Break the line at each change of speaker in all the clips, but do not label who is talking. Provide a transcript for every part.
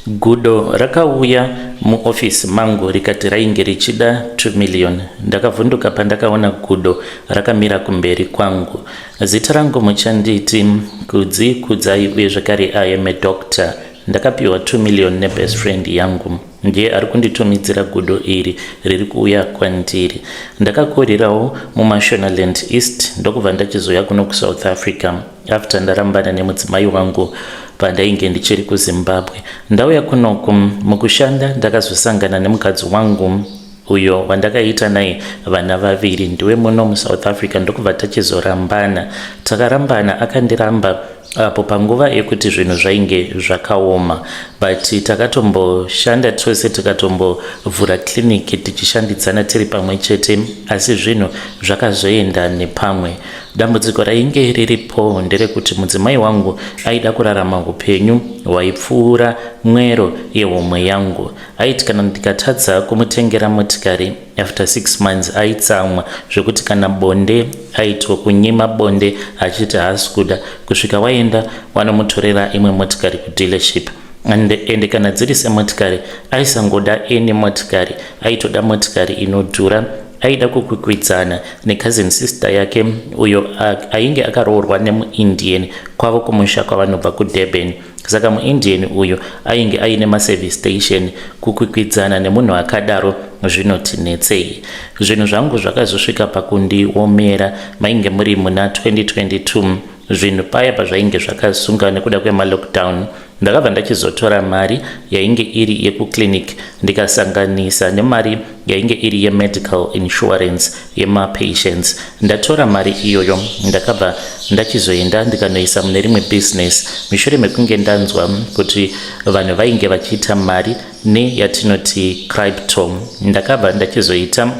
Gudo rakauya muoffice mangu rikati rainge richida 2 million. Ndakavhunduka pandakaona gudo rakamira kumberi kwangu. Zita rangu muchanditi Kudzi Kudzai uye zvekare I am a doctor. Ndakapiwa 2 million nebest friend yangu. Ndiye ari kunditumidzira gudo iri riri kuuya kwandiri. Ndakakurirawo muMashonaland East ndokubva ndachizouya kuno kuSouth Africa after ndarambana nemudzimai wangu pandainge ndichiri kuZimbabwe. Ndauya kunoku mukushanda ndakazosangana nemukadzi wangu uyo wandakaita naye vana vaviri ndiwe muno muSouth Africa ndokubva tachizorambana. Takarambana akandiramba apo panguva yekuti zvinhu zvainge zvakaoma but takatomboshanda tose tikatombovhura clinic tichishandidzana tiri pamwe chete asi zvinhu zvakazoenda nepamwe. Dambudziko rainge riripo nderekuti mudzimai wangu aida kurarama upenyu hwaipfuura mwero yehomwe yangu. Aiti kana ndikatadza kumutengera motikari after 6 months aitsamwa zvekuti kana bonde aitwa kunyima bonde achiti haasi kuda kusvika waenda wanomutorera imwe motikari kudealership. Ende kana dziri semotikari aisangoda any motikari aitoda motikari inodhura. Aida kukwikwidzana necousin sister yake uyo ainge akaroorwa nemuIndian kwavo kumusha kwavanobva kuDurban. Saka muIndian uyu ainge aine maservice station. Kukwikwidzana nemunhu akadaro zvinotinetsei. Zvinhu zvangu zvakazosvika pakundiomera mainge muri muna 2022 zvinhu paya pazvainge zvakasunga nekuda kwemalockdown. Ndakabva ndachizotora mari yainge iri yekuclinic ndikasanganisa nemari yainge iri yemedical insurance yemapatients. Ndatora mari iyoyo ndakabva ndachizoenda ndikanoisa mune rimwe business mushure mekunge ndanzwa kuti vanhu vainge vachiita mari neyatinoti crypto. Ndakabva ndachizoita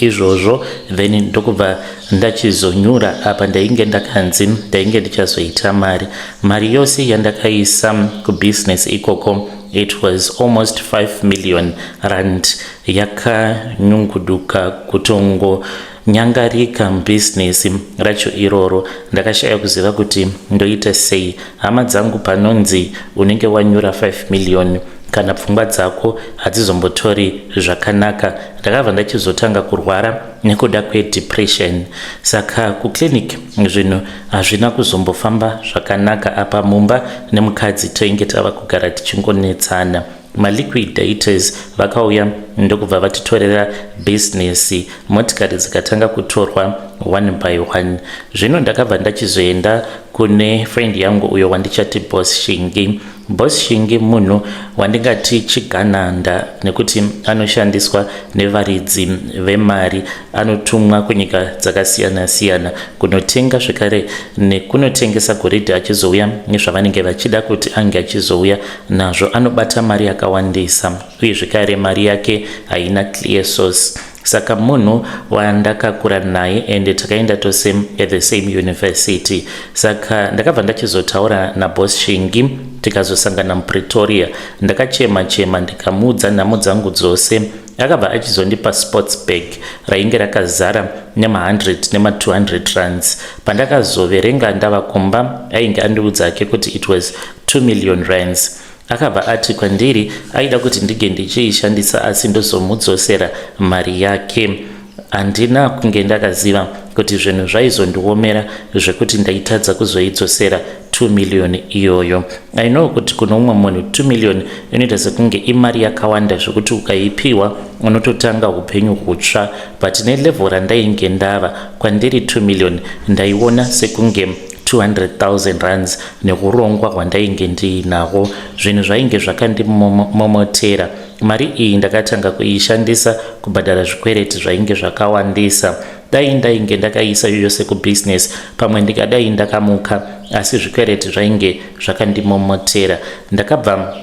izvozvo then ndokubva ndachizonyura apa ndainge ndakanzi ndainge ndichazoita mari. Mari yose yandakaisa kubusiness ikoko it was almost 5 million rand yakanyunguduka kutongonyangarika business racho iroro. Ndakashaya kuziva kuti ndoita sei. Hama dzangu panonzi unenge wanyura 5 million kana pfungwa dzako hadzizombotori zvakanaka. Ndakabva ndachizotanga kurwara nekuda kwedepression. Saka kuclinic zvinhu hazvina kuzombofamba zvakanaka apa mumba nemukadzi tainge tava kugara tichingonetsana. Maliquidators vakauya ndokubva vatitorera business, motikari dzikatanga kutorwa one by one. Zvino ndakabva ndachizoenda kune friend yangu uyo wandichati Boss Shingi. Boss Shingi munhu wandingati chigananda nekuti anoshandiswa nevaridzi vemari, anotumwa kunyika dzakasiyana siyana kunotenga zvekare nekunotengesa goridhe achizouya nezvavanenge vachida kuti ange achizouya nazvo. Anobata mari yakawandisa uye zvekare mari yake haina clear source. Saka munhu wandakakura naye and takaenda tose at the same university. Saka ndakabva ndachizotaura naBoss Shingi tikazosangana muPretoria. Ndakachema chema ndikamuudza nhamo dzangu dzose. Akabva achizondipa sports bag rainge rakazara nema100 nema200 rands. Pandakazoverenga ndava kumba ainge andiudza ake kuti it was 2 million rands. Akabva ati kwandiri aida kuti ndinge ndichiishandisa asi ndozomudzosera mari yake. Handina kunge ndakaziva kuti zvinhu zvaizondiomera zvekuti ndaitadza kuzoidzosera 2 million iyoyo. I know kuti kune umwe munhu 2 million inoita sekunge imari yakawanda zvekuti ukaipiwa unototanga upenyu hutsva, but nelevel randainge ndava kwandiri 2 million ndaiona sekunge 200,000 rands neurongwa hwandainge ndiinahwo. Zvinhu zvainge zvakandimomotera. Mari iyi ndakatanga kuishandisa kubhadhara zvikwereti zvainge zvakawandisa. Dai ndainge ndakaisa yose kubusiness pamwe ndingadai ndakamuka, asi zvikwereti zvainge zvakandimomotera. Ndakabva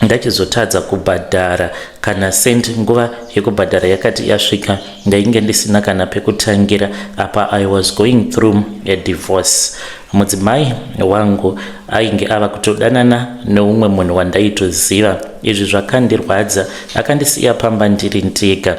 ndachizotadza kubhadhara kana cent. Nguva yekubhadhara yakati yasvika ndainge ndisina kana pekutangira. Apa I was going through a divorce. Mudzimai wangu ainge ava kutodanana neumwe munhu wandaitoziva. Izvi zvakandirwadza. Akandisiya pamba ndiri ndega.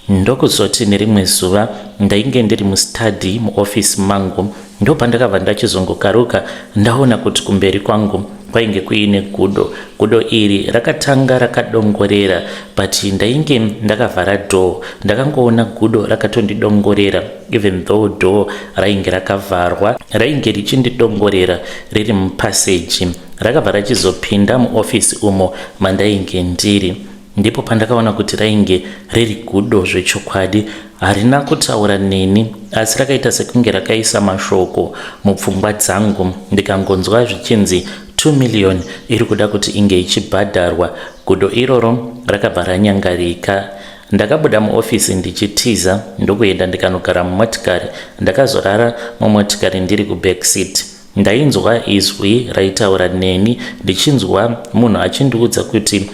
Ndokuzoti nerimwe zuva ndainge ndiri mustudy muoffice mangu ndopandakabva ndachizongokaruka ndaona kuti kumberi kwangu Kwainge kuine gudo. Gudo iri rakatanga rakadongorera but ndainge ndakavhara door. Ndakangoona gudo rakatondidongorera even though door rainge rakavharwa. Rainge richindidongorera riri mupassage. Rakabva rachizopinda muoffice umo mandainge ndiri. Ndipo pandakaona kuti rainge riri gudo zvechokwadi. Harina kutaura neni asi rakaita sekunge rakaisa mashoko mupfungwa dzangu ndikangonzwa zvichinzi 2 million iri kuda kuti inge ichibhadharwa. Gudo iroro rakabva ranyangarika. Ndakabuda muofisi ndichitiza ndokuenda ndikanogara mumotikari. Ndakazorara mumotikari ndiri kuback seat. Ndainzwa izwi raitaura neni ndichinzwa munhu achindiudza kuti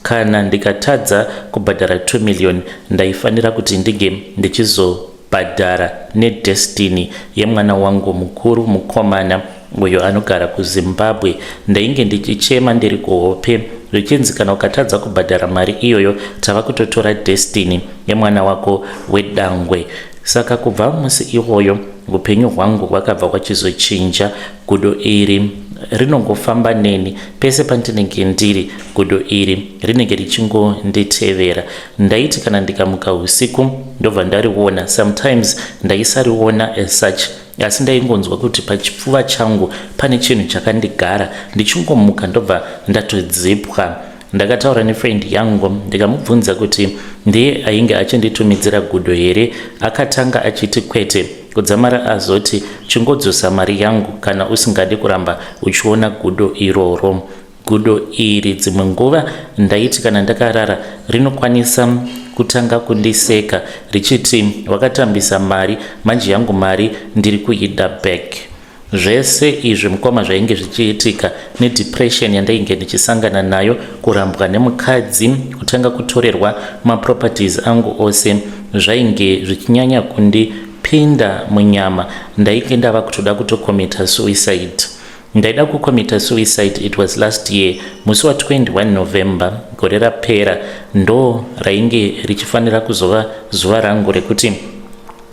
kana ndikatadza kubhadhara 2 million ndaifanira kuti ndinge ndichizobhadhara nedestiny yemwana wangu mukuru mukomana uyo anogara kuZimbabwe. Ndainge ndichichema ndiri kuhope zvichinzi kana ukatadza kubhadhara mari iyoyo tava kutotora destiny yemwana wako wedangwe. Saka kubva musi iwoyo upenyu hwangu hwakabva hwachizochinja. Gudo iri rinongofamba neni pese pandinenge ndiri. Gudo iri rinenge richingonditevera. Ndaiti kana ndikamuka usiku ndobva ndariona. Sometimes ndaisariona as such asi ndaingonzwa kuti pachipfuva changu pane chinhu chakandigara. Ndichingomuka ndobva ndatodzipwa. Ndakataura nefriend yangu ndikamubvunza kuti ndiye ainge achinditumidzira gudo here. Akatanga achiti kwete, kudzamara azoti chingodzosa mari yangu kana usingadi kuramba uchiona gudo iroro. Gudo iri dzimwe nguva ndaiti kana ndakarara rinokwanisa kutanga kundiseka richiti wakatambisa mari, manje yangu mari ndiri kuida back. Zvese izvi mukoma zvainge zvichiitika nedepression yandainge ndichisangana nayo, kurambwa nemukadzi, kutanga kutorerwa maproperties angu ose, zvainge zvichinyanya kundipinda munyama. Ndainge ndava kutoda kutocommita suicide. Ndaida kucommita suicide, it was last year musi wa 21 November gore rapera, ndo rainge richifanira kuzova zuva rangu rekuti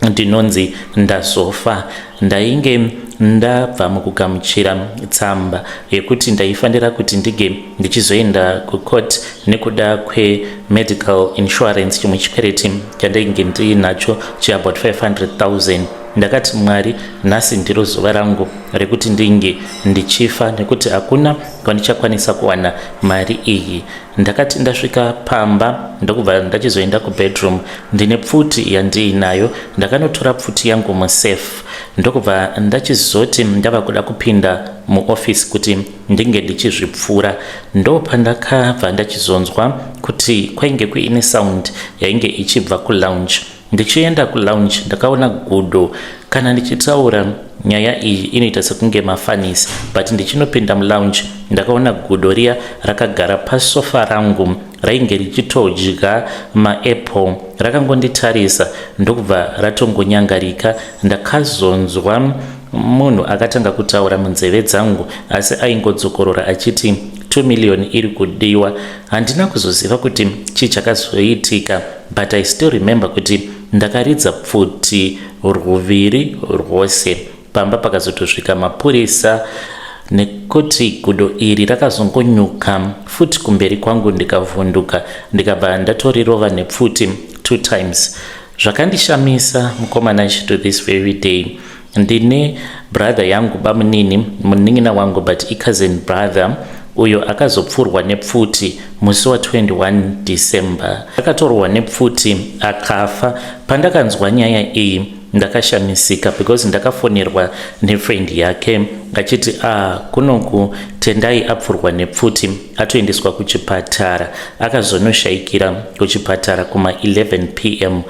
ndinonzi ndazofa. Ndainge ndabva mukugamuchira tsamba yekuti ndaifanira kuti ndinge ndichizoenda kucourt nekuda kwemedical insurance, chimwe chikwereti chandainge ndiinacho cheabout 500,000. Ndakati Mwari, nhasi ndiro zuva rangu rekuti ndinge ndichifa nekuti hakuna kwandichakwanisa kuwana mari iyi. Ndakati ndasvika pamba ndokubva ndachizoenda kubedroom ndine pfuti yandiinayo. Ndakanotora pfuti yangu musafe ndokubva ndachizoti ndava kuda kupinda muoffice kuti ndinge ndichizvipfura. Ndopandakabva ndachizonzwa kuti kwainge kuine sound yainge ichibva kulounge. Ndichienda kulounge ndakaona gudo. Kana ndichitaura nyaya iyi inoita sekunge mafanisi, but ndichinopinda mulounge ndakaona gudo riya rakagara pasofa rangu, rainge richitodya maapple. Rakangonditarisa ndokubva ratongonyangarika. Ndakazonzwa munhu akatanga kutaura munzeve dzangu, asi aingodzokorora achiti 2 million iri kudiwa. Handina kuzoziva kuti chii chakazoitika, but I still remember kuti ndakaridza pfuti ruviri rwose. Pamba pakazotosvika mapurisa nekuti gudo iri rakazongonyuka futi kumberi kwangu, ndikavhunduka ndikabva ndatorirova nepfuti 2 times. Zvakandishamisa mukoma Nash, to this very day ndine brother yangu, bamunini munin'ina wangu but icousin brother, uyo akazopfurwa nepfuti musi wa21 December. Akatorwa nepfuti akafa. Pandakanzwa nyaya iyi ndakashamisika because ndakafonerwa nefriend yake achiti ah, kunoku Tendai apfurwa nepfuti, atoendeswa kuchipatara, akazonoshayikira kuchipatara kuma 11 p.m.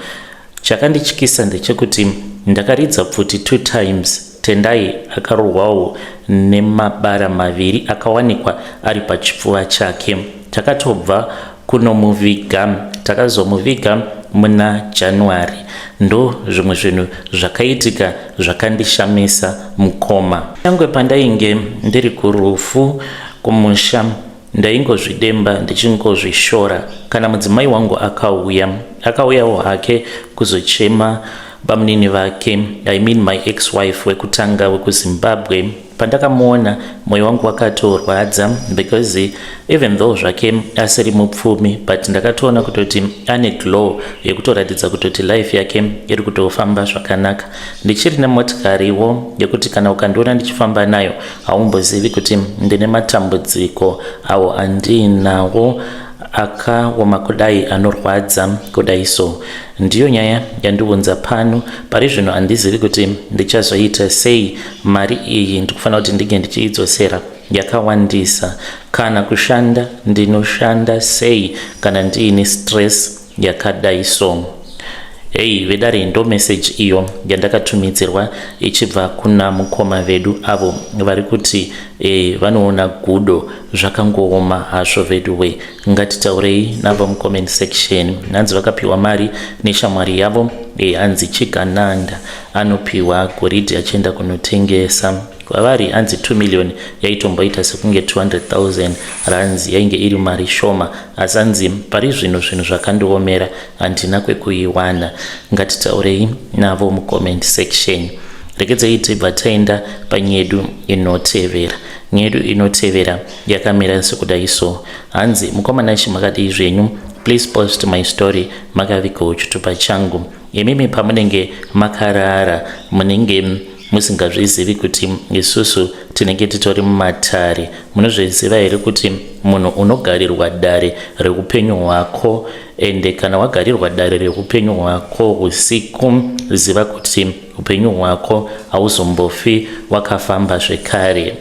Chakandityisa ndechekuti ndakaridza pfuti 2 times. Tendai akarohwawo nemabara maviri akawanikwa ari pachipfuva chake. Takatobva kunomuviga, takazomuviga muna January. Ndo zvimwe zvinhu zvakaitika zvakandishamisa mukoma. Nyangwe pandainge ndiri kurufu kumusha ndaingozvidemba ndichingozvishora. Kana mudzimai wangu akauya, akauyawo hake kuzochema. bamunini vake, I mean my ex wife wekutanga wekuZimbabwe. Pandakamuona, mwoyo wangu wakatorwadza because even though zvake asiri mupfumi, but ndakatoona kutoti ane glow yekutoratidza kutoti life yake iri kutofamba zvakanaka. Ndichiri nemotikariwo yekuti kana ukandiona ndichifamba nayo, haumbozivi kuti ndine matambudziko awo andiinawo akaoma kudai, anorwadza kudai. So ndiyo nyaya yandiunza pano. Pari zvino handizivi kuti ndichazoita sei. Mari iyi ndikufanira kuti ndinge ndichiidzosera, yakawandisa. Kana kushanda, ndinoshanda sei kana ndiine stress yakadai? So hei vedare, ndo message iyo yandakatumidzirwa ichibva kuna mukoma vedu avo vari kuti vanoona gudo. Zvakangooma hazvo vedu we. Ngatitaurei navo mucomment section. Hanzi vakapiwa mari neshamwari yavo. Hanzi chigananda anopiwa goridhe achienda kunotengesa. Kwavari hanzi 2 million yaitomboita sekunge 200 000 rands, yainge iri mari shoma. Asi hanzi pari zvino zvinhu zvakandiomera, handina kwekuiwana. Ngatitaurei navo mucomment section. Regedzei tibva taenda panyedu inotevera. Nyedu inotevera yakamira sekudai. So hanzi, "Mukoma Nashe, makadii zvenyu? Please post my story makavigawo chitupa changu. Imimi pamunenge makarara, munenge musingazvizivi kuti isusu tinenge titori mumatare. Munozviziva here kuti munhu unogarirwa dare reupenyu hwako? Ende kana wagarirwa dare reupenyu hwako usiku, ziva kuti upenyu hwako hauzombofi wakafamba zvekare.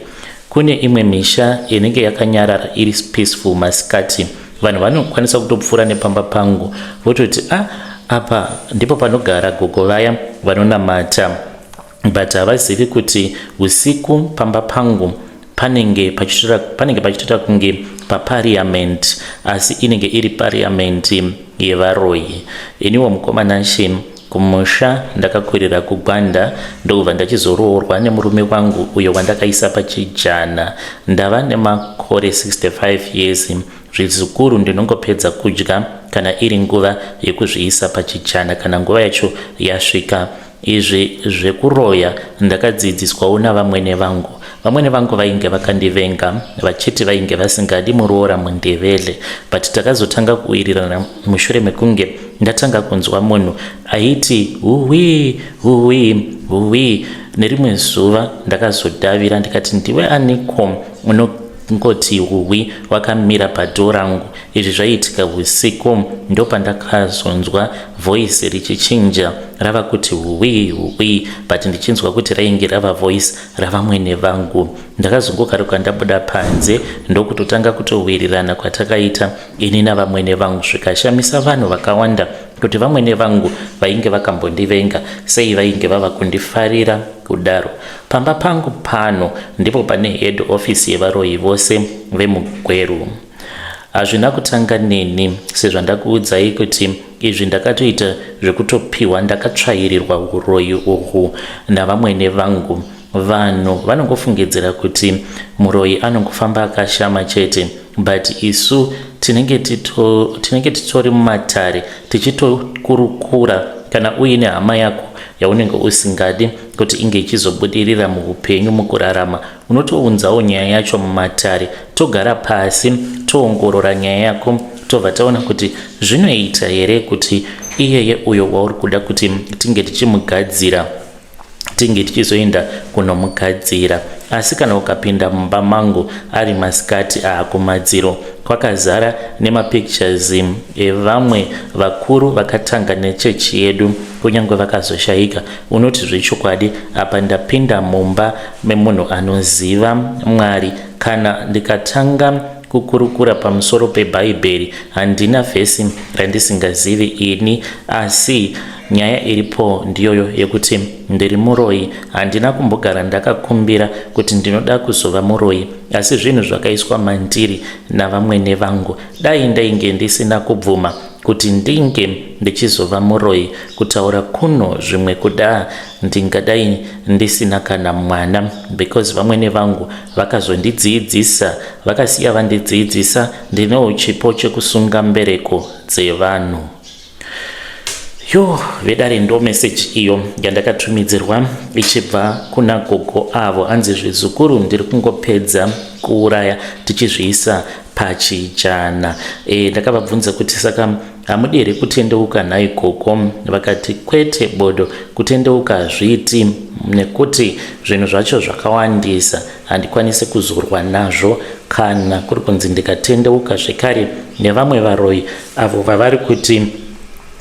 Kune imwe misha inenge yakanyarara, iri peaceful masikati. Vanhu vanokwanisa kutopfuura nepamba pangu vototi, 'Ah, apa ndipo panogara gogo vaya vanonamata,' but havazivi kuti usiku pamba pangu panenge pachitoita kunge paparliament, asi inenge iri parliament yevaroyi. Iniwo mukoma Nashe, kumusha ndakakurira kuGwanda, ndokubva ndachizoroorwa nemurume wangu uyo wandakaisa pachijana. Ndava nemakore 65 years. Zvizukuru ndinongopedza kudya kana iri nguva yekuzviisa pachijana, kana nguva yacho yasvika. Izvi zvekuroya ndakadzidziswawo navamwene vangu. Vamwene vangu vainge vakandivenga, vachiti vainge vasingadi muroora muNdevele, but takazotanga kuwirirana mushure mekunge ndatanga kunzwa munhu aiti huwi huwi huwi. Nerimwe zuva ndakazodavira ndikati, 'Ndiwe aniko unongoti huwi wakamira padoor rangu?' Izvi zvaiitika usiku. Ndopandakazonzwa voice richichinja rava kuti huwi huwi, but ndichinzwa kuti rainge rava voice ravamwene vangu. Ndakazongokaruka ndabuda panze, ndokutotanga kutowirirana kwatakaita ini navamwene vangu, zvikashamisa vanhu vakawanda kuti vamwene vangu vainge vakambondivenga sei vainge vava kundifarira kudaro. Pamba pangu pano ndipo pane head office yevaroyi vose vemuGweru. Hazvina kutanga neni, sezvandakuudzai kuti izvi ndakatoita zvekutopiwa, ndakatsvairirwa uroyi uhwu navamwene vangu. Vanhu vanongofungidzira kuti muroyi anongofamba akashama chete, but isu tinenge titori mumatare tichitokurukura. Kana uine hama yako yaunenge usingadi kuti inge ichizobudirira muupenyu, mukurarama, unotounzawo nyaya yacho mumatare, togara pasi, toongorora nyaya yako, tobva taona kuti zvinoita here kuti iyeye uyo wauri kuda kuti tinge tichimugadzira, tinge tichizoenda kunomugadzira. Asi kana ukapinda mumba mangu ari masikati, aakumadziro kwakazara nemapictures evamwe vakuru vakatanga nechechi yedu, kunyange vakazoshayika. Unoti zvechokwadi apa ndapinda mumba memunhu anoziva Mwari. Kana ndikatanga kukurukura pamusoro peBhaibheri, handina vhesi randisingazivi ini. Asi nyaya iripo ndiyoyo yekuti ndiri muroyi. Handina kumbogara ndakakumbira kuti ndinoda kuzova muroyi, asi zvinhu zvakaiswa mandiri navamwene vangu. Dai ndainge ndisina kubvuma kuti ndinge ndichizova muroyi, kutaura kuno zvimwe kuda ndingadai ndisina kana mwana, because vamwene vangu vakazondidzidzisa, vakasiya vandidzidzisa. Ndinewo chipo chekusunga mbereko dzevanhu." Yo, vedare, ndo message iyo yandakatumidzirwa ichibva kuna gogo avo. Hanzi, "Zvizukuru ndiri kungopedza kuuraya tichizviisa pachijana." Ndakavabvunza kuti, "Saka hamudi here kutendeuka nhai gogo?" Vakati, "Kwete bodo, kutendeuka hazviiti nekuti zvinhu zvacho zvakawandisa, handikwanisi kuzorwa nazvo. Kana kuri kunzi ndikatendeuka zvekare nevamwe varoyi avo vavari kuti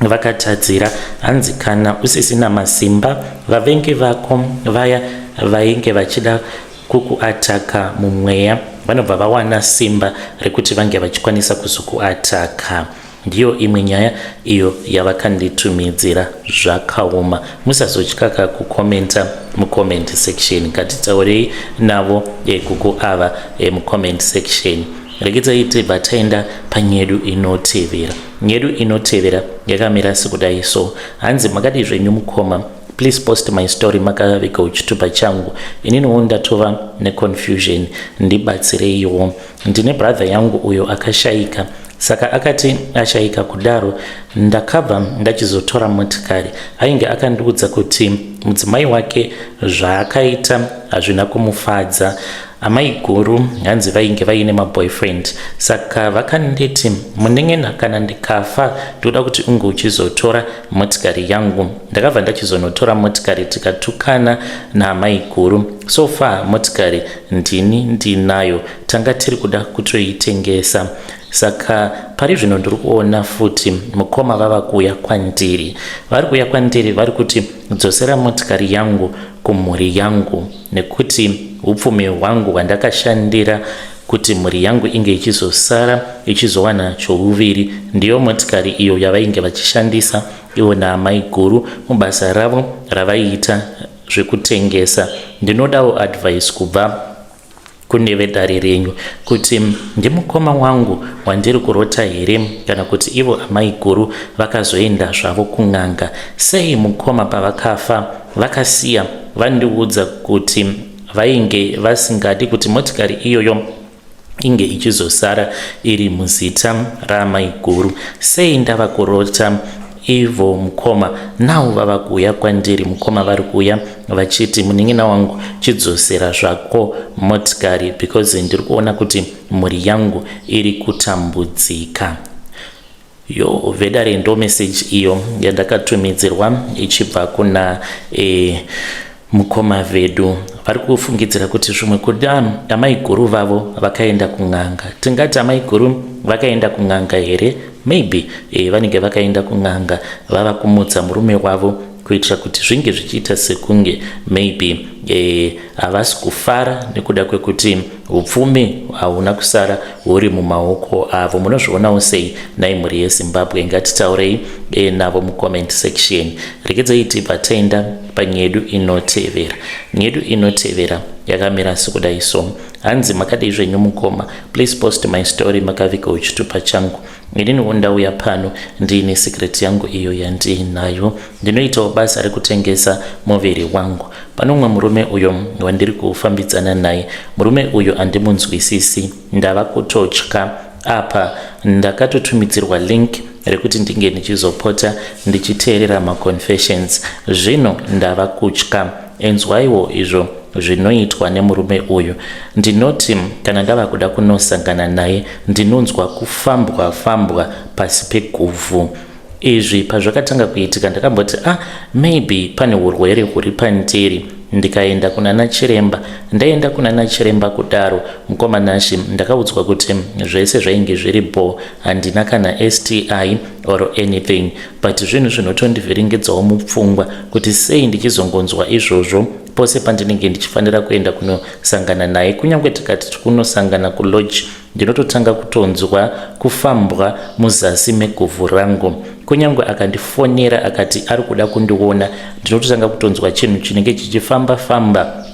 vakatadzira." Hanzi, "Kana usisina masimba, vavengi vako vaya vainge vachida kukuataka mumweya vanobva vawana simba rekuti vange vachikwanisa kuzokuataka." Ndiyo imwe nyaya iyo yavakanditumidzira. Zvakaoma. Musazotyaka kukomenta mucomment section. Ngatitaurei navo gogo ava mucomment section. Regedzai tibva taenda panyedu inotevera. Nyedu inotevera yakamira sekudai so. Hanzi, "Makadi zvenyu mukoma? Please post my story makaviga chitupa changu. Ininiwo ndatova neconfusion, ndibatsireiwo. Ndine brother yangu uyo akashayika. Saka akati ashayika kudaro, ndakabva ndachizotora motikari. Ainge akandiudza kuti mudzimai wake zvaakaita hazvina kumufadza. Amai guru hanzi vainge vaine maboyfriend. Saka vakanditi, 'Munen'ena, kana ndikafa ndoda kuti unge uchizotora motikari yangu.' Ndakabva ndachizonotora motikari, tikatukana naamai guru. So far motikari ndini ndinayo, tanga tiri kuda kutoitengesa. Saka pari zvino ndiri kuona futi mukoma vava kuuya kwandiri. Vari kuuya kwandiri vari kuti, 'Dzosera motikari yangu kumhuri yangu, nekuti upfumi hwangu hwandakashandira kuti mhuri yangu inge ichizosara ichizowana chouviri.' Ndiyo motikari iyo yavainge vachishandisa ivo naamai guru mubasa ravo ravaiita zvekutengesa. Ndinodawo advice kubva kune vedare renyu kuti ndimukoma wangu wandiri kurota here, kana kuti ivo amai guru vakazoenda zvavo kun'anga? Sei mukoma pavakafa vakasiya vandiudza kuti vainge vasingadi kuti motikari iyoyo inge ichizosara iri muzita raamai guru? Sei ndava kurota ivo mukoma nawo vava kuuya kwandiri? Mukoma vari kuuya vachiti, 'Munin'ina wangu, chidzosera zvako motikari because ndiri kuona kuti mhuri yangu iri kutambudzika.'" Yo, vedare, ndo message iyo yandakatumidzirwa ichibva kuna mukoma vedu. Vari kufungidzira kuti zvimwe kuda amai guru vavo vakaenda kun'anga. Tingati amai guru vakaenda kun'anga here? Maybe vanenge vakaenda kun'anga, vava kumutsa murume wavo kuitira kuti zvinge zvichiita sekunge maybe havasi kufara nekuda kwekuti upfumi hauna kusara huri mumaoko avo. Munozvionawo sei nai, mhuri yeZimbabwe? Ngatitaurei navo mucomment section. Regedzai tibva taenda panyedu inotevera. Nyedu inotevera yakamira sekudai so. Hanzi, "Makadii zvenyu mukoma? Please post my story makaviga chitupa changu. Ininiwo ndauya pano ndiine secret yangu iyo yandiinayo. Ndinoitawo basa rekutengesa muviri wangu. Pane umwe murume uyo wandiri kufambidzana naye. Murume uyu handimunzwisisi, ndava kutotya. Apa ndakatotumidzirwa link rekuti ndinge ndichizopota ndichiteerera maconfessions. Zvino ndava kutya. Enzwaiwo izvo zvinoitwa nemurume uyu. Ndinoti kana ndava kuda kunosangana naye, ndinonzwa kufambwa fambwa pasi peguvhu. Izvi pazvakatanga kuitika, ndakamboti, 'Ah, maybe pane urwere huri pandiri,' ndikaenda kuna nachiremba. Ndaenda kuna nachiremba kudaro, mukoma Nashi, ndakaudzwa kuti zvese zvainge zviri bo, handina kana STI or anything. But zvinhu zvinotondivhiringidzawo mupfungwa kuti sei ndichizongonzwa izvozvo pose pandinenge ndichifanira kuenda kunosangana naye. Kunyange tikati kunosangana kulodge, ndinototanga kutonzwa kufambwa muzasi meguvhu rangu. Kunyange akandifonera akati ari kuda kundiona, ndinototanga kutonzwa chinhu chinenge chichifamba famba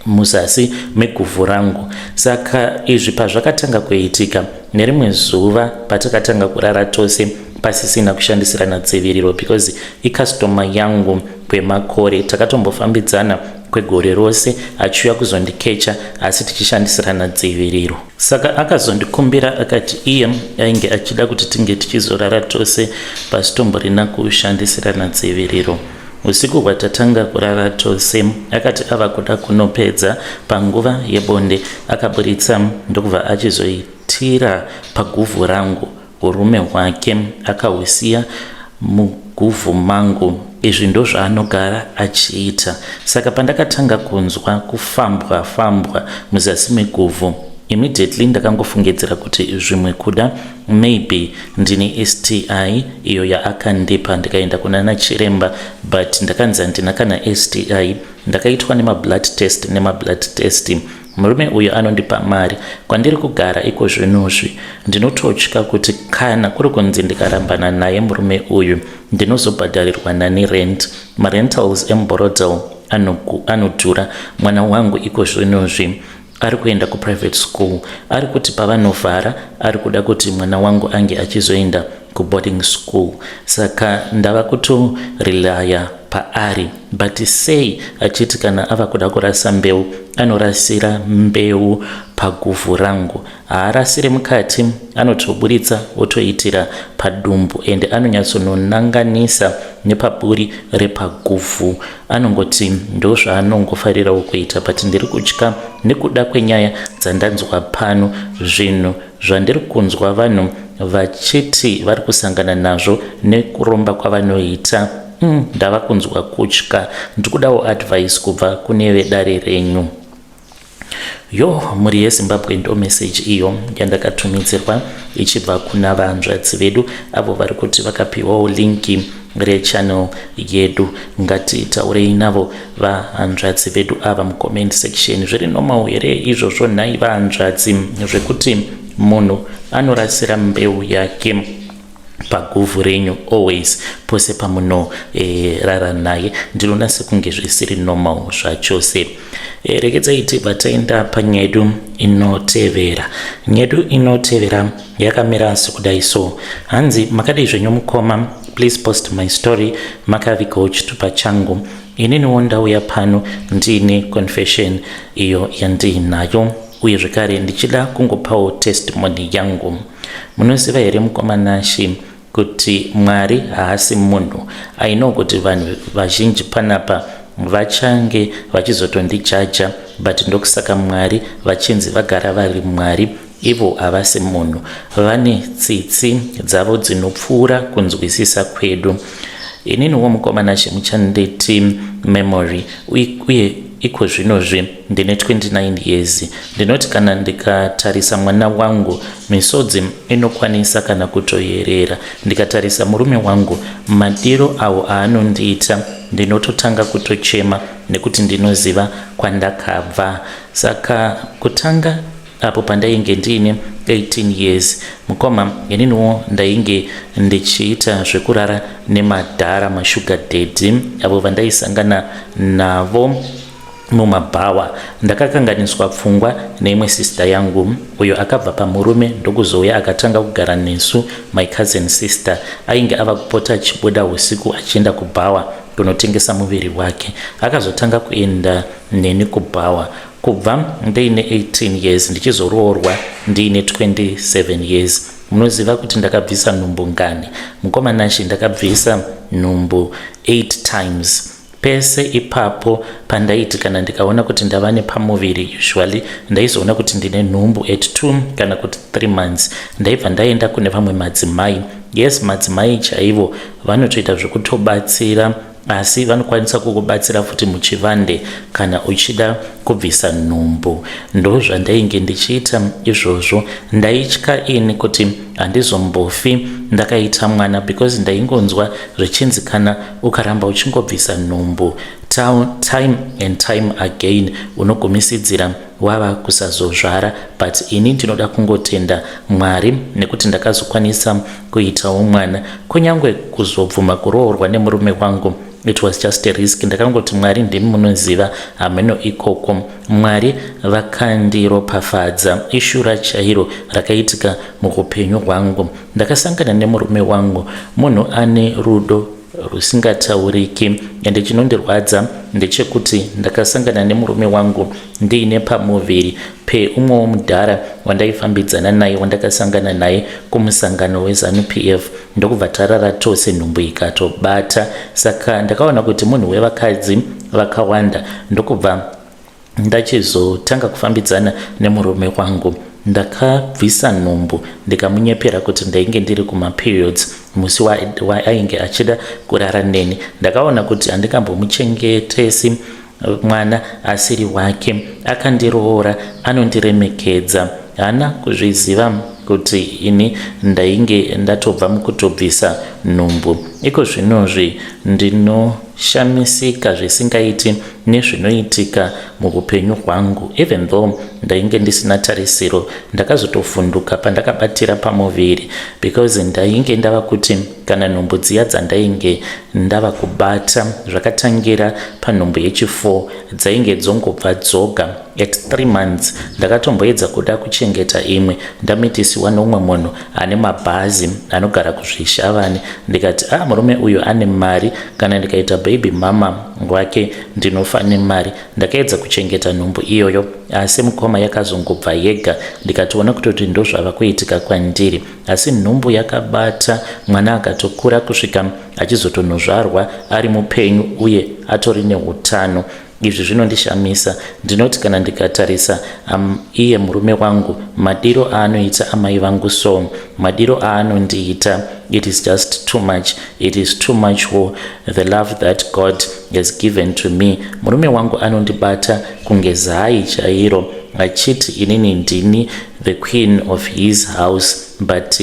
muzasi meguvhu rangu. Saka izvi pazvakatanga kuitika, nerimwe zuva patakatanga kurara tose pasisina kushandisirana dziviriro, because icustomer yangu kwemakore, takatombofambidzana kwegore rose achiuya kuzondikecha asi tichishandisirana dziviriro. Saka akazondikumbira akati iye ainge achida kuti tinge tichizorara tose pasitomborina kushandisirana dziviriro. Usiku hwatatanga kurara tose akati ava kuda kunopedza panguva yebonde akaburitsa ndokubva achizoitira paguvhu rangu. Urume hwake akahusiya muguvhu mangu. Izvi ndozvaanogara achiita. Saka pandakatanga kunzwa kufambwa fambwa muzasi meguvhu immediately ndakangofungidzira kuti zvimwe kuda maybe ndine STI iyo yaakandipa ndikaenda kunana chiremba but ndakanzi handina kana STI. Ndakaitwa nemablood test nemablood test. Murume uyu anondipa mari kwandiri kugara ikozvinozvi. Ndinototya kuti kana kuri kunzi ndikarambana naye murume uyu ndinozobhadharirwa nani rent. Marentals emuBorrowdale anodhura. Mwana wangu ikozvinozvi ari kuenda kuprivate school. Ari kuti pavanovhara ari kuda kuti mwana wangu ange achizoenda kuboarding school. Saka ndava kutorelaya paari. But sei achiti kana ava kuda kurasa mbeu anorasira mbeu paguvhu rangu? Haarasire mukati, anotoburitsa otoitira padumbu ende anonyatsononanganisa nepaburi repaguvhu. Anongoti ndozvaanongofarirawo kuita but ndiri kutya nekuda kwenyaya dzandanzwa pano. Zvinhu zvandiri kunzwa vanhu vachiti vari kusangana nazvo nekuromba kwavanoita ndava kunzwa kutya. Ndikudawo advice kubva kune vedare renyu. Yo mhuri yeZimbabwe ndo message iyo yandakatumidzirwa ichibva kuna vanzvadzi vedu avo vari kuti vakapiwawo linki rechannel yedu. Ngatitaurei navo vahanzvadzi vedu ava mucomment section. Zviri normal here izvozvo nhai vahanzvadzi zvekuti munhu anorasira mbeu yake paguvhu renyu always pose pamunorara naye? Ndinoona sekunge zvisiri normal zvachose. Regedzai tibva taenda panyedu inotevera. Nyedu inotevera yakamira sekudai so. Hanzi makadii zvenyu mukoma, please post my story, makavigawo chitupa changu. Ininiwo ndauya pano ndiine confession iyo yandiinayo uye zvekare ndichida kungopawo testimony yangu. Munoziva here mukoma Nashi kuti Mwari haasi munhu? I know kuti vanhu vazhinji panapa vachange vachizotondijaja but ndokusaka Mwari vachinzi vagara vari Mwari. Ivo havasi munhu, vane tsitsi dzavo dzinopfuura kunzwisisa kwedu. Ininiwo mukoma Nashe muchanditi Memory uye ikozvinozvi ndine 29 years. Ndinoti kana ndikatarisa mwana wangu misodzi inokwanisa kana kutoyerera. Ndikatarisa murume wangu madiro awo aanondiita ndinototanga kutochema nekuti ndinoziva kwandakabva. Saka kutanga apo pandainge ndiine 18 years mukoma, ininiwo ndainge ndichiita zvekurara nemadhara mashuga daddy avo vandaisangana navo mumabhawa. Ndakakanganiswa pfungwa neimwe sister yangu uyo akabva pamurume ndokuzouya akatanga kugara nesu. My cousin sister ainge ava kupota achibuda usiku achienda kubhawa kunotengesa muviri wake. Akazotanga kuenda neni kubhawa kubva ndiine 18 years, ndichizoroorwa ndiine 27 years. Munoziva kuti ndakabvisa nhumbu ngani mukoma Nashi? Ndakabvisa nhumbu 8 times. Pese ipapo pandaiti kana ndikaona kuti ndava nepamuviri, usually ndaizoona kuti ndine nhumbu at 2 kana kuti 3 months, ndaibva ndaenda kune vamwe madzimai. Yes, madzimai chaivo vanotoita zvekutobatsira, asi vanokwanisa kukubatsira futi muchivande kana uchida kubvisa nhumbu. Ndozvandainge ndichiita izvozvo. Ndaitya ini kuti handizombofi ndakaita mwana because ndaingonzwa zvichinzi kana ukaramba uchingobvisa nhumbu time and time again unogumisidzira wava kusazozvara. But ini ndinoda kungotenda Mwari nekuti ndakazokwanisa kuitawo mwana. Kunyange kuzobvuma kuroorwa nemurume wangu, it was just a risk. Ndakangoti Mwari ndimi munoziva, hameno ikoko. Mwari vakandiropafadza. Ishura chairo rakaitika muupenyu hwangu, ndakasangana nemurume wangu, munhu ane rudo rusingatauriki. Ende chinondirwadza ndechekuti ndakasangana nemurume wangu ndiine pamuviri peumwewo mudhara wandaifambidzana naye wandakasangana naye kumusangano weZanu PF, ndokubva tarara tose, nhumbu ikatobata. Saka ndakaona kuti munhu wevakadzi vakawanda, ndokubva ndachizotanga kufambidzana nemurume wangu. Ndakabvisa nhumbu ndikamunyepera kuti ndainge ndiri kumaperiods musi waainge achida kurara neni. Ndakaona kuti handikambomuchengetesi mwana asiri wake. Akandiroora, anondiremekedza. Haana kuzviziva kuti ini ndainge ndatobva mukutobvisa nhumbu. Iko zvinozvi ndinoshamisika zvisingaiti nezvinoitika muupenyu hwangu. Even though ndainge ndisina tarisiro, ndakazotovhunduka pandakabatira pamuviri, because ndainge ndava kuti kana nhumbu dziya dzandainge ndava kubata, zvakatangira panhumbu yechi4, dzainge dzongobva dzoga at 3 months. Ndakatomboedza kuda kuchengeta imwe ndamitisiwa noumwe munhu ane mabhazi anogara kuZvishavane. Ndikati, "A ah, murume uyu ane mari, kana ndikaita baby mama wake ndinofa nemari." Ndakaedza kuchengeta nhumbu iyoyo, asi mukoma, yakazongobva yega. Ndikatoona kutoti ndozvava kuitika kwandiri. Asi nhumbu yakabata, mwana akatokura kusvika achizotonozvarwa ari mupenyu uye atori neutano. Izvi zvinondishamisa. Ndinoti kana ndikatarisa iye murume wangu, madiro aanoita amai vangu, so madiro aanondiita, it is just too much, it is too much for the love that God has given to me. Murume wangu anondibata kunge zai chairo, achiti inini ndini the queen of his house. But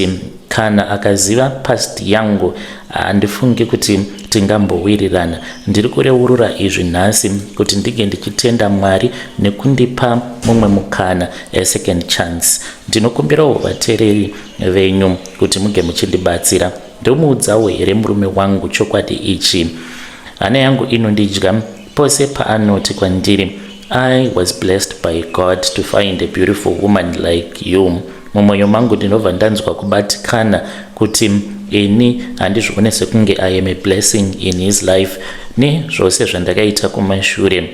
kana akaziva past yangu, handifungi kuti tingambowirirana. Ndiri kureurura izvi nhasi kuti ndinge ndichitenda Mwari nekundipa mumwe mukana, a second chance. Ndinokumbirawo vateereri venyu kuti muge muchindibatsira. Ndomuudzawo here murume wangu chokwadi ichi? Hana yangu inondidya pose paanoti kwandiri, "I was blessed by God to find a beautiful woman like you." Mumwoyo mangu ndinobva ndanzwa kubatikana kuti ini handizvione sekunge I am a blessing in his life nezvose zvandakaita kumashure.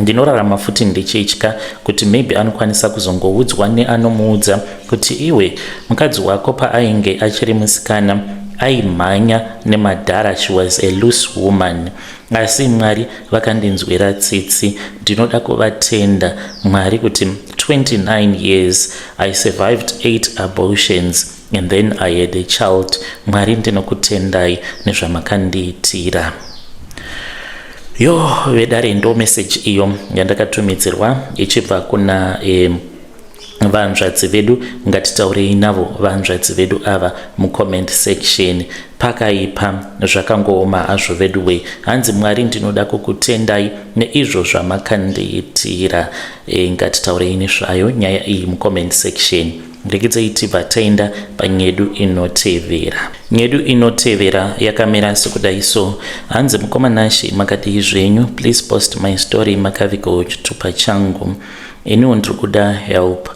Ndinorarama futi ndichitya kuti maybe anokwanisa kuzongoudzwa neanomuudza kuti, "Iwe, mukadzi wako paainge achiri musikana aimhanya nemadhara, she was a loose woman." Asi Mwari vakandinzwira tsitsi. Ndinoda kuvatenda Mwari kuti 29 years I survived 8 abortions and then I had a child. Mwari, ndinokutendai nezvamakandiitira. Yo, vedare, ndo meseji iyo yandakatumidzirwa ichibva kuna vanzvadzi vedu. Ngatitaurei navo vanzvadzi vedu ava mucomment section. Pakaipa, zvakangooma hazvo vedu wei. Hanzi, "Mwari, ndinoda kukutendai neizvo zvamakandiitira." Ngatitaurei nezvayo nyaya iyi mucomment section. Rekidzai tibva taenda panyedu inotevera. Nyedu inotevera yakamira sekudai so. Hanzi, "Mukoma Nashi, makadii zvenyu? Please post my story, makavigawo chitupa changu. Iniwo ndiri kuda help.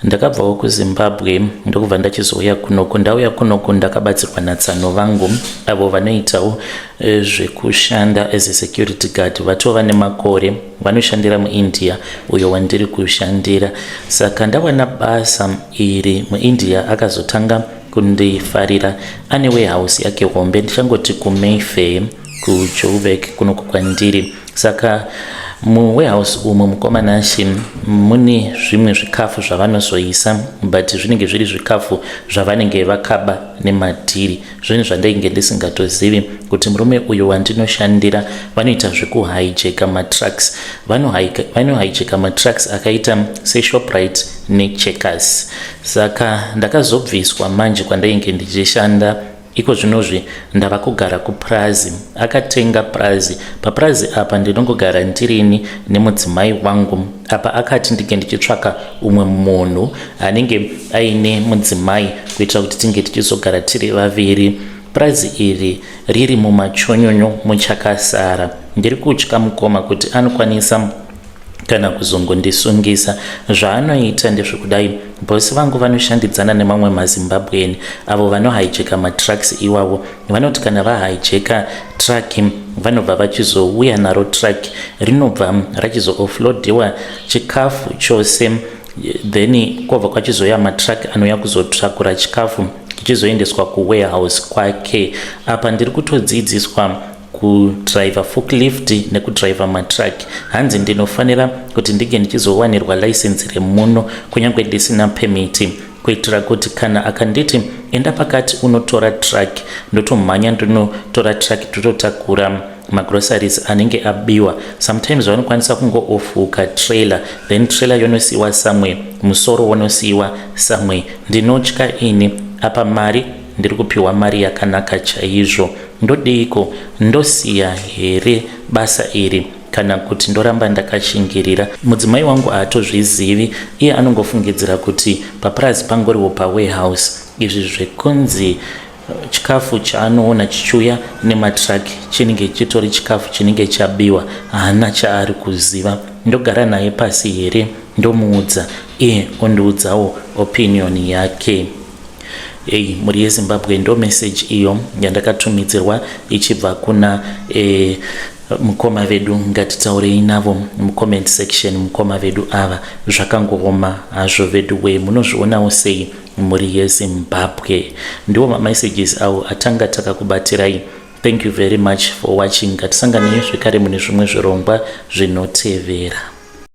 Ndakabvawo kuZimbabwe ndokubva ndachizouya kunoku. Ndauya kunoku ndakabatsirwa natsano vangu avo vanoitawo zvekushanda as a security guard. Vatova nemakore vanoshandira muIndia uyo wandiri kushandira. Saka ndawana basa iri muIndia, akazotanga kundifarira. Ane warehouse yake hombe, ndichangoti kuMayfair, kuJoburg kunoku kwandiri. Saka muwarehouse umu, mukoma Nashi, mune zvimwe zvikafu zvavanozoisa, but zvinenge zviri zvikafu zvavanenge vakaba nemadhiri, zvinhu zvandainge ndisingatozivi kuti murume uyu wandinoshandira vanoita zvekuhijacka matrucks. Vanohijacka matrucks akaita seShoprite neCheckers. Saka ndakazobviswa manje kwandainge ndichishanda. Iko zvinozvi ndava kugara kupurazi. Akatenga purazi. Papurazi apa ndinongogara ndirini nemudzimai wangu. Apa akati ndinge ndichitsvaka umwe munhu anenge aine mudzimai kuitira kuti tinge tichizogara tiri vaviri. Purazi iri riri mumachonyonyo muchakasara. Ndiri kutya, mukoma, kuti anokwanisa kana kuzongondisungisa. Zvaanoita ndezvekudai: bhosi vangu vanoshandidzana nemamwe maZimbabwean avo vanohijacka matrucks iwavo. Vanoti kana vahijacka truck, vanobva vachizouya naro truck rinobva rachizo-offloadiwa chikafu chose, then kwobva kwachizouya matruck anouya kuzotakura chikafu chichizoendeswa kuwarehouse kwake. Apa ndiri kutodzidziswa kudhiraivha forklift nekudhiraivha matruck. Hanzi ndinofanira kuti ndinge ndichizowanirwa license remuno kunyange ndisina permit, kuitira kuti kana akanditi enda pakati unotora truck, ndotomhanya ndinotora truck, tototakura magroceries anenge abiwa. Sometimes vanokwanisa kungoofuka trailer, then trailer yonosiyiwa somewhere, musoro wonosiyiwa somewhere. Ndinotya ini. Apa mari ndiri kupiwa mari yakanaka chaizvo. Ndodiiko? Ndosiya here basa iri kana kuti ndoramba ndakashingirira? Mudzimai wangu haatozvizivi, iye anongofungidzira kuti papurazi pangoriwo pawarehouse. Izvi zvekunzi chikafu chaanoona chichiuya nematruck chinenge chitori chikafu chinenge chabiwa, haana chaari kuziva. Ndogara naye pasi here, ndomuudza, iye ondiudzawo opinion yake? Ei, mhuri yeZimbabwe, ndo message iyo yandakatumidzirwa ichibva kuna mukoma vedu. Ngatitaurei navo mucomment section. Mukoma vedu ava, zvakangooma hazvo vedu we. Munozvionawo sei, mhuri yeZimbabwe? Ndiwo mamessages avo atanga takakubatirai. Thank you very much for watching. Ngatisanganei zvekare mune zvimwe zvirongwa zvinotevera.